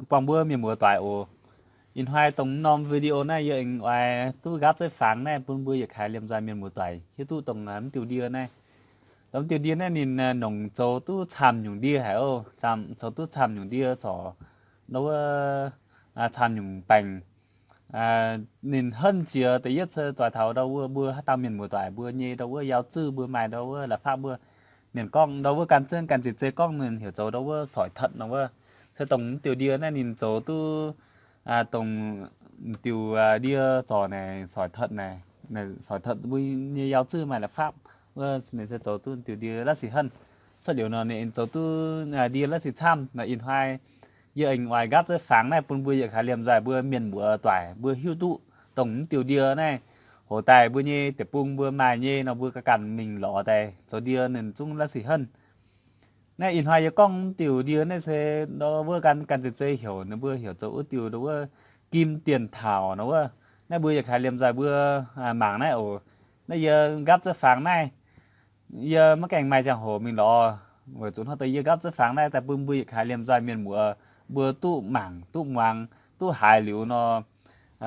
buangh mbuo mienh muoz-doic oc. Ih hnoi dongh norm video naaiv yie aengx oix duqv nqaapv zeiv fangx naaiv bun mbuo yietc kaaix liemh nzoih mienh muoz-doic hiuv duqv dongh mv diuh ndie naaiv. Dongh mv diuh ndie naaiv ninh nongc zoux duqv camv nyungc ndie haic oc. Zoux duqv camv nyungc ndie zorc ndau wuov camv nyungc baengc. Ninh henv jiex da'yietv se doix taux ndau wuov mbuo haaix dauh mienh muoz-doic mbuo nyei ndau wuov yaac zuqc mbuo maaih ndau wuov la'fapv mbuo mienh gorngv ndau wuov gan zengv gan ziex zei gorngv ninh heuc zoux ndau wuov sỏi thận nor wuov. Se dongh mv diuh ndie naaiv ninh zoux duqv dongh diuh ndie zorc naaic sỏi thận naaic, sỏi thận mbuo nyei yaac zuqc maaih la'fapv wuov ninh se zoux duqv diuh ndie la'sic henv. Cuotv liuz nor ninh zoux duqv ndie la'sic camv nor. Ih hnoi yie aengx oix nqaapv zeiv fangx naaiv bun mbuo yietc kaaix liemh nzoih mbuo mienh muoz-doic mbuo hiuv duqv dongh mv diuh ndie naaiv. Hoz daaih mbuo nyei deic-bung mbuo maaih nyei nor mbuo ganh ganh mingh lorz daaih zoux ndie ninh zungv la'sic henv. Naaiv ih hnoi yie gorngv mv diuh ndie naaiv se ndau wuov gan gan ziex zei heuc ninh mbuo heuc zoux wuov diuh ndau wuov kim tiền thảo nor wuov. Naaiv mbuo yietc kaaix liemh nzoih mbuo mangc naaiv oc. Naaiv yie nqaapv zeiv fangx naaiv, yie maiv gaengh maaih ziangh hoc mingh lorz, weic zuqc hnangv deix yie nqaapv zeiv fangx naaiv daaih bun mbuo yietc kaaix liemh nzoih mienh muoz mbuo duqv mangc duqv muangx duqv haiz liuz nor,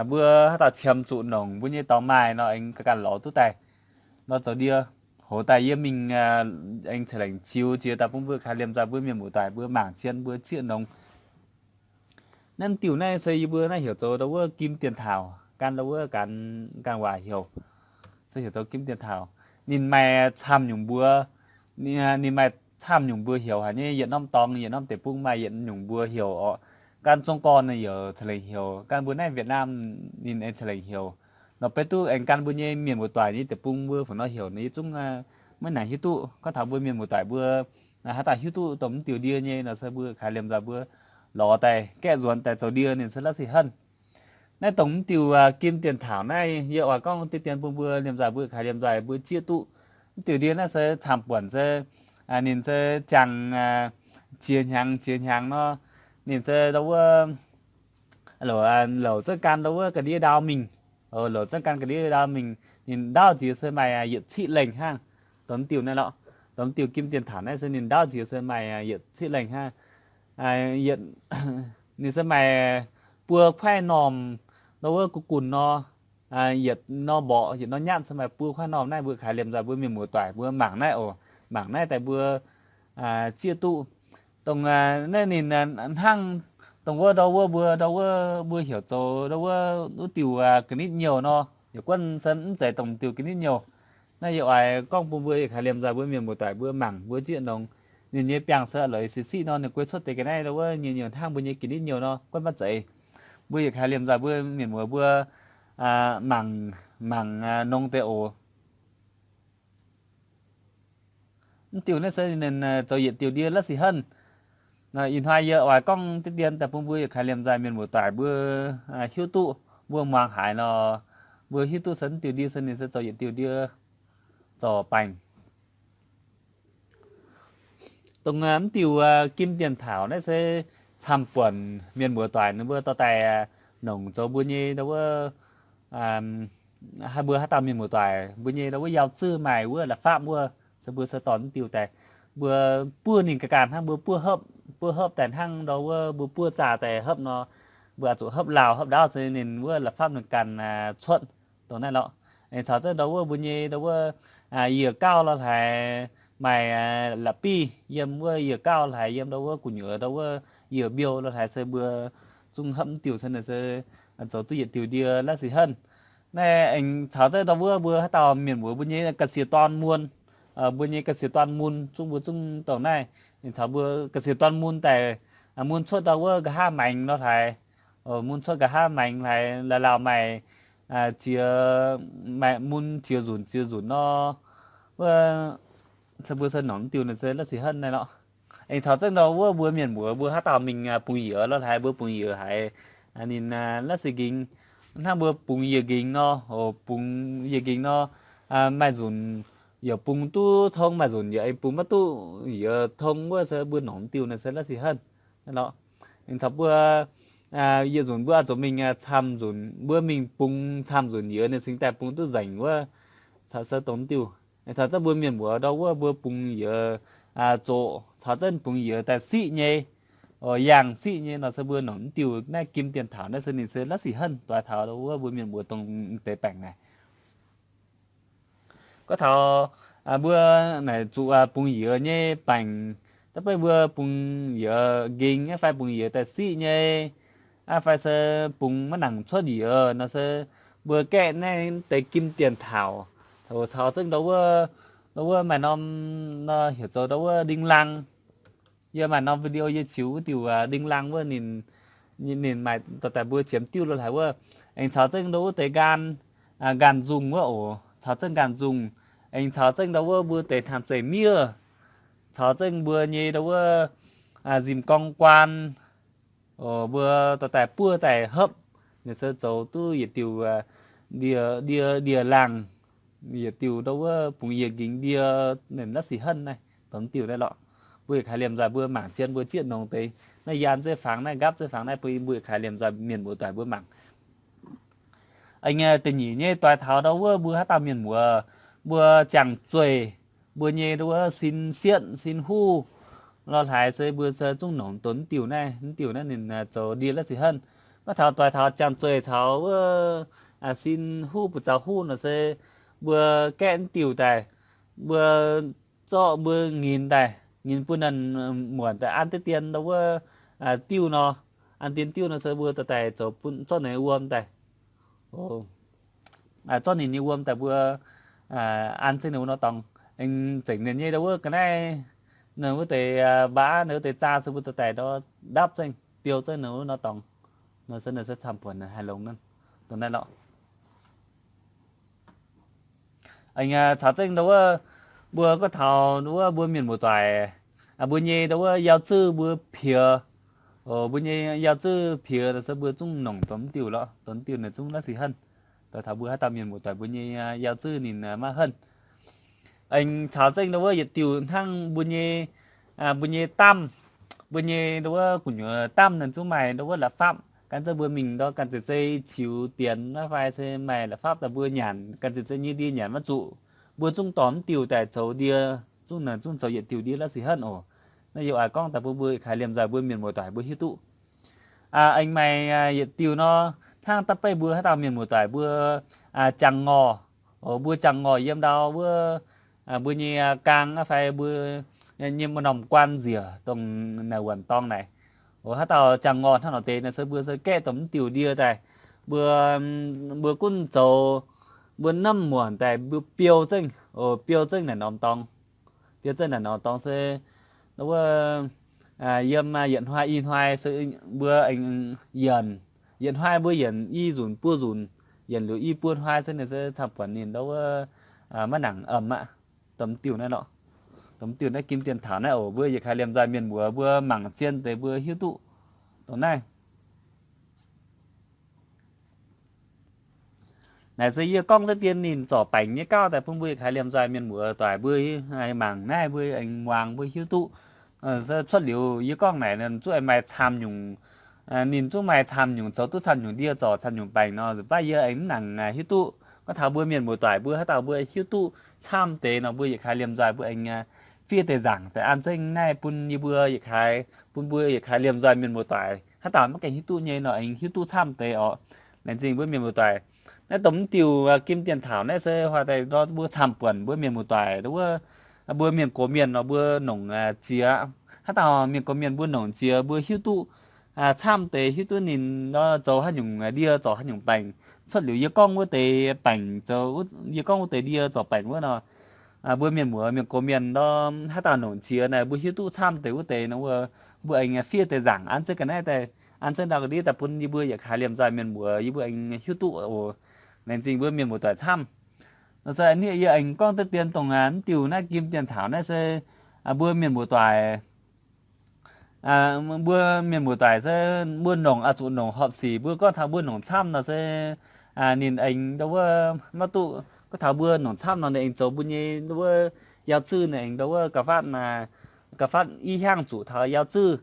mbuo haaix dauh qiemx zuqc nongc mbuo nyei dorngx maaih nor aengx ganh ganh lorz duqv daaih nor zoux ndie. Hoz daaih yie mingh aengx ceix lengc ziux jiex daaih bun mbuo kaaix liemh nzoih mbuo mienh muoz-doic mbuo mangc zien mbuo zieqv nongx. Naaiv diuh naaiv se yie mbuo naaiv heuc zoux ndau wuov kim tiền thảo, gan ndau wuov gan, gan waac heuc, se heuc zoux kim tiền thảo. Ninh maaih camv nyungc mbuox, ninh maaih camv nyungc mbuox heuc haic nyei. Yietc norm dorngx yietc norm deic-bung maaih yietc nyungc mbuox heuc oc. Gan Zong Gorn ninh yaac ceix lengc heuc, gan mbuo naaiv Việt Nam ninh aengx ceix lengc heuc. Nor beiv duqv aengx gan mbuo nyei mienh muoz-doic nyei deic-bung mbuo fungc nor heuc nor yie zungv maiv nangc hiuv duqv. Gorngv taux mbuo mienh muoz-doic mbuo haaix dauh hiuv duqv dongh mv diuh ndie nyei nor se mbuo kaaix liemh nzoih mbuo lorz daaih gaeqv nzuonx daaih zoux ndie ninh se la'sic henv. Naaiv dongh mv diuh kim tiền thảo naaiv yie oix gorngv diqv dien bun mbuo liemh nzoih mbuo kaaix liemh nzoih mbuo zieqv duqv. Mv diuh ndie naaiv se camv buonc se ninh se ziangh jiex hnyangx jiex hnyangx nor, ninh se ndau wuov louc zengv gan ndau wuov ga'ndiev ndau mingh. Louc zengv gan ga'ndiev ndau mingh, ninh ndaauv nziex se maaih yietc ciqv lengh hnangv. Dongh mv diuh naaiv lorqc, dongh mv diuh kim tiền thảo naaiv se ninh ndaauv nziex se maaih yietc ciqv lengh hnangv. Ninh se maaih buo kuaaiv normh ndau wuov guv gunx nor, yietc nor mborqv yietc nor nyatv se maaih buo kuaaiv normh naaiv. Mbuo kaaix liemh nzoih mbuo mienh muoz-doic mbuo mangc naaiv oc. Mangc naaiv daaih mbuo zieqv duqv. Dongh naaiv ninh hnangv dongh wuov ndau wuov mbuo ndau wuov mbuo heuc zoux ndau wuov wuov diuh ga'nitv nyouh nor, yietc guanh se mv zeiz dongh diuh ga'nitv nyouh. Naaiv yie oix gorngv bun mbuo yietc kaaix liemh nzoih mbuo mienh muoz-doic mbuo mangc mbuo zieqv nongx. Ninh nyei biangh se lorz siqv siqv nor ninh guei cuotv deix ga'naaiv ndau wuov nyei nyouh hnangv mbuo nyei ga'nitv nyouh nor guanh maiv zeiz. Mbuo yietc kaaix liemh nzoih mbuo mienh muoz mbuo mangc, mangc nongx deix oc. Mv diuh naaiv se ninh zoux yietc diuh ndie la'sic henv. Ih hnoi yie oix gorngv diqv dien daaih bun mbuo yietc kaaix liemh nzoih mienh muoz-doic mbuo hiuv duqv, mbuo muangx haiz nor, mbuo hiuv duqv se mv diuh ndie se ninh se zoux yietc diuh ndie zorc baengc. Dongh mv diuh kim tiền thảo naaiv se camv buonc mienh muoz-doic ninh mbuo dorh daaih nongc zoux mbuo nyei ndau wuov, haih mbuo haaix dauh mienh muoz-doic mbuo nyei ndau wuov yaac zuqc maaih wuov la'fapv wuov, se mbuo se dorh mv diuh daaih, mbuo buov ninh ga'ganh hnangv mbuo buov hopv, buov hopv daaih hnangv ndau wuov mbuo buov zaah daaih hopv nor, mbuo oix zuqc hopv lauh hopv ndaauv se ninh wuov la'fapv ninh ganh cuotv. Dongh naaiv lorqc, aengx caux zengv ndau wuov mbuo nyei ndau wuov yiec gauv lorh haic, maaih la'bieiv yiem wuov yiec gauv lorh haic, yiem ndau wuov gu'nyuoz ndau wuov yiec mbiouh lorh haic se mbuo zungv hopv mv diuh se ninh se zoux duqv yietc diuh ndie la'sic henv. Naaiv aengx caux zengv ndau wuov mbuo haaix dauh mienh muoz mbuo nyei ga'sie dorn mun, mbuo nyei ga'sie dorn mun zungv mbuo zungv dongh naaiv. Aengx caux mbuo ga'sie dorn mun daaih mun cuotv ndau wuov nqa'haav maengx lorh haic, mun cuotv nqa'haav maengx haic, lauh lauh maaih ziex, maaih mun ziex nzunc ziex nzunc nor. Wuov se mbuo se nongc mv diuh ninh se la'sic henv naaiv lorqc. Aengx caux zengv ndau wuov mbuo mienh muoz mbuo haaix dauh mingh bungx yiez lorh haic, mbuo bungx yiez haic, ninh la'sic nqingx. Hnangv mbuo bungx yiez nqingx nor, bungx yiez nqingx nor, maaih nzunc yaac bungx duqv tong, maaih nzunc yaac aengx bungx maiv duqv yiez tong wuov se mbuo nongc mv diuh ninh se la'sic henv. Aengx caux mbuo yietc nzunc mbuo oix zuqc mingh camv nzunc, mbuo mingh bungx camv nzunc yiez ninh cingx daaih bungx duqv nzengc wuov, caux se dongh mv diuh. Aengx caux zengv mbuo mienh muoz ndau wuov mbuo bungx yiez zoqc, caux zengv bungx yiez daaih siqv nyei, yangh siqv nyei nor se mbuo nongc mv diuh naaiv Kim Tiền Thảo naaiv se ninh se la'sic henv doix taux wuov mbuo mienh muoz dongh deix baengc naaic. Gorngv taux mbuo naaic zuqc bungx yiez nyei baengc, da'beiv mbuo bungx yiez nqingx aqv fai bungx yiez daaih siqv nyei, aqv fai se bungx maiv nangc cuotv yiez nor se mbuo gaeqv naaiv deix Kim Tiền Thảo, caux zengv ndau wuov, ndau wuov maaih norm nor heuc zoux ndau wuov đinh lăng. Yie maaih norm video yie ziux wuov diuh đinh lăng wuov ninh, ninh maaih dorh daaih mbuo ziemx diuh lo haic wuov. Aengx caux zengv ndau wuov deix nqaanh, nqaanh nzungh wuov oc, caux zengv nqaanh nzungh. Aengx caux zengv ndau wuov mbuo deix hnamv zeiv miev, caux zengv mbuo nyei ndau wuov nzimc gorng guaan, mbuo dorh daaih buov daaih hopv, ninh se zoux duqv yietc diuh ndie, ndie laangh, yietc diuh ndau wuov bungx yiez nqingx ndie, ninh la'sic henv naaiv, dongh diuh naaiv lorqc. Mbuo yietc kaaix liemh nzoih mbuo mangc zien mbuo zieqv nongx deix naaiv, yie an zeiv fangx naaiv, nqaapv zeiv fangx naaiv bun mbuo yietc kaaix liemh nzoih mienh muoz doic mbuo mangc. Aengx da'nyeic nyei doix taux ndau wuov mbuo haaix dauh mienh muoz, mbuo jangx zueih, mbuo nyei ndau wuov sin sietv sin huv, lo haaix se mbuo zungv nongc dongh mv diuh naaiv. Mv diuh naaiv ninh zoux ndie la'sic henv. Gorngv taux doix taux jangx zueih caux wuov sin huv buoz zaux huv nor se mbuo gaeqv mv diuh daaih, mbuo zorqv mbuo nyinz daaih, nyinz bun ninh muonc daaih an diqv dien ndau wuov diuh nor, an dien diuh nor se mbuo dorh daaih zoux bun zorqv ninh nyei wuom daaih, zorqv ninh nyei wuom daaih mbuo an zengv ninh wuov nor dorngx. Aengx zengc ninh nyei ndau wuov ga'naaiv, ninh wuov deix mbaav, ninh wuov deix zaah se mbuo dorh daaih ndortv ndapv zengv, biou zengv ninh wuov nor dorngx. Nor se ninh se camv-buonc haih longx dongh naaiv lorqc. Aengx caux zengv ndau wuov mbuo gorngv taux ndau wuov mbuo mienh muoz-doic, mbuo nyei ndau wuov yaac zuqc mbuo piex, mbuo nyei yaac zuqc piex nor se mbuo zungv nongc dongh mv diuh lorqc. Dongh mv diuh naaic zungv la'sic henv. Doix taux mbuo haaix dauh mienh muoz-doic mbuo nyei yaac zuqc ninh maiv henv. Aengx caux zengv ndau wuov yietc diuh hnangv mbuo nyei, mbuo nyei damv, mbuo nyei ndau wuov gu'nyuoz damv ninh zungv maaih ndau wuov la'fapv. Gan zengv mbuo mingh ndau gan zeiz zei ziux dienx naaiv fai se maaih la'fapv daaih mbuo nyanc gan zeiz zei nyei ndie nyanc maiv zuqc. Mbuo zungv dorh mv diuh daaih zoux ndie, zungv naaic zungv zoux yietc diuh ndie la'sic henv oc. Naaiv yie oix gorngv daaih bun mbuo yietc kaaix liemh nzoih mbuo mienh muoz-doic mbuo hiuv duqv. Aengx maaih yietc diuh nor, hnangv da'beiv mbuo haaix dauh mienh muoz-doic mbuo jangx ngorh, mbuo jangx ngorh yiem ndau wuov mbuo nyei gaang aqv fai mbuo nyei maaih norm guaan nziec dongh naaic wuonc dorngx naaic. Haaix dauh jangx ngorh hnangv nor deix naaic se mbuo se gaeqv dongh mv diuh ndie daaih, mbuo, mbuo gunv zoux, mbuo namv muonc daaih mbuo biou zengv, biou zengv naaic norm dorngx. Biou zengv naaic norm dorngx se wuov yiem yietc hnoi i hnoi se mbuo aengx yienc, yietc hnoi mbuo yienc i nzunc buo nzunc, yienc liuz i buo hnoi se ninh se camv-buonc ninh ndau wuov maiv nangc emx aqv. Dongh diuh naaiv lorqc. Dongh diuh naaiv Kim Tiền Thảo naaiv oc, mbuo yietc kaaix liemh nzoih mienh muoz mbuo mangc zien deix mbuo hiuv duqv dongh naaiv. Naaic se yie gorngv deix dien ninh zorc baengc nyei gauh daaih bun mbuo yietc kaaix liemh nzoih mienh muoz doic mbuo mangc naaiv mbuo aengx muangx mbuo hiuv duqv. Cuotv liuz yie gorngv naaic ninh zungv maaih camv nyungc, ninh zungv maaih camv nyungc zoux duqv camv nyungc ndie zorc camv nyungc baengc nor, nzunc baav yie aengx mv nangc hiuv duqv. Gorngv taux mbuo mienh muoz doic mbuo haaix dauh mbuo hiuv duqv camv deix nor mbuo yietc kaaix liemh nzoih mbuo aengx fiev deix nzaangc daaih an zengv naaiv bun yie mbuo yietc kaaix, bun mbuo yietc kaaix liemh nzoih mienh muoz doic haaix dauh maiv gaengh hiuv duqv nyei nor aengx hiuv duqv camv deix oc. Laengz zingh mbuo mienh muoz doic. Naaiv dongh mv diuh Kim Tiền Thảo naaiv se huaax daaih mbuo camv-buonc mbuo mienh muoz doic wuov, mbuo mienh gox mienh nor mbuo nongc ziex. Haaix dauh mienh gox mienh mbuo nongc ziex mbuo hiuv duqv camv deix, hiuv duqv ninh nor zoux haaix nyungc ndie zorc haaix nyungc baengc. Cuotv liuz yie gorngv wuov deix baengc zoux, yie gorngv wuov deix ndie zorc baengc wuov nor, mbuo mienh muoz mienh gox mienh nor haaix dauh nongc ziex naaic mbuo hiuv duqv camv deix wuov deix nor, mbuo aengx fiev deix nzaangc an zengv ga'naaiv daaih, an zengv ndau ga'ndiev daaih bun yie mbuo yietc kaaix liemh nzoih mienh muoz yie mbuo aengx hiuv duqv oc. Laengz zingh mbuo mienh muoz doic camv. Nor se yie aengx gorngv deix dien dongh mv diuh naaiv Kim Tiền Thảo naaiv se mbuo mienh muoz doic, mbuo mienh muoz doic se mbuo nongc oix zuqc nongc horpc sic. Mbuo gorngv taux mbuo nongc camv nor se ninh aengx ndau wuov maiv duqv. Gorngv taux mbuo nongc camv nor ninh aengx zoux mbuo nyei ndau wuov yaac zuqc ninh aengx ndau wuov ga'fatv, ga'fatv i hiaangv zuqc taux yaac zuqc.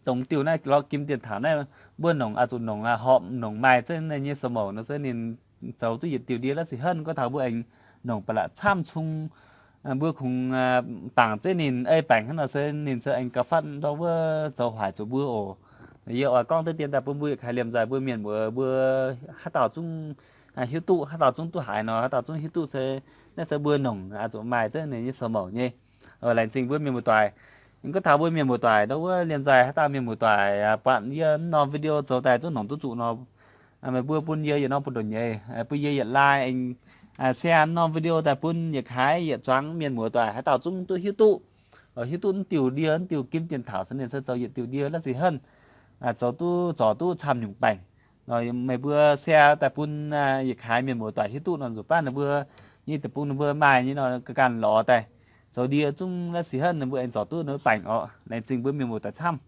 Dongh diuh naaiv lorz Kim Tiền Thảo naaiv, mbuo nongc oix zuqc nongc horpc nongc maaih zengv ninh nyei samouc nor se ninh zoux duqv yietc diuh ndie la'sic henv. Gorngv taux mbuo aengx nongc ba'laqc camv cung, Mbuo kungx bangc zeiv ninh ei baengc hnangv nor se ninh se aengx gauh fatv ndortv wuov zoux hoic zuqc mbuo oc. Yie oix gorngv deix dien daaih bun mbuo yietc kaaix liemh nzaaih mbuo mienh muoz mbuo haaix dauh zungv hiuv duqv, haaix dauh zungv duqv haiz nor, haaix dauh zungv hiuv duqv se naaiv se mbuo nongc zuqc maaih zeiv ninh nyei sou mouc nyei. Laengz zingh mbuo mienh muoz-doic. Gorngv taux mbuo mienh muoz-doic ndortv wuov liemh nzaaih haaix dauh mienh muoz-doic buatc yie norm video zoux daaih zungv nongc duqv zuqc nor, meih mbuo bun yie yietc norm buoz-ndoqv nyei, bun yie yietc like, share norm video daaih bun yietc kaaix yietc zuangx mienh muoz-doic haaix dauh zungv duqv hiuv duqv, hiuv duqv diuh ndie, diuh kim dienx taux se ninh se zoux yietc diuh ndie la'sic henv, zoux duqv, zorc duqv camv nyungc baengc. Meih mbuo share daaih bun yietc kaaix mienh muoz-doic hiuv duqv nor, nzuqc baav ninh mbuo nyei deic-bung ninh mbuo maaih nyei nor ganh lorz daaih zoux ndie zungv la'sic henv ninh mbuo aengx zorc duqv ninh mbuo baengc orqc. Laengz zingh mbuo mienh muoz-doic camv.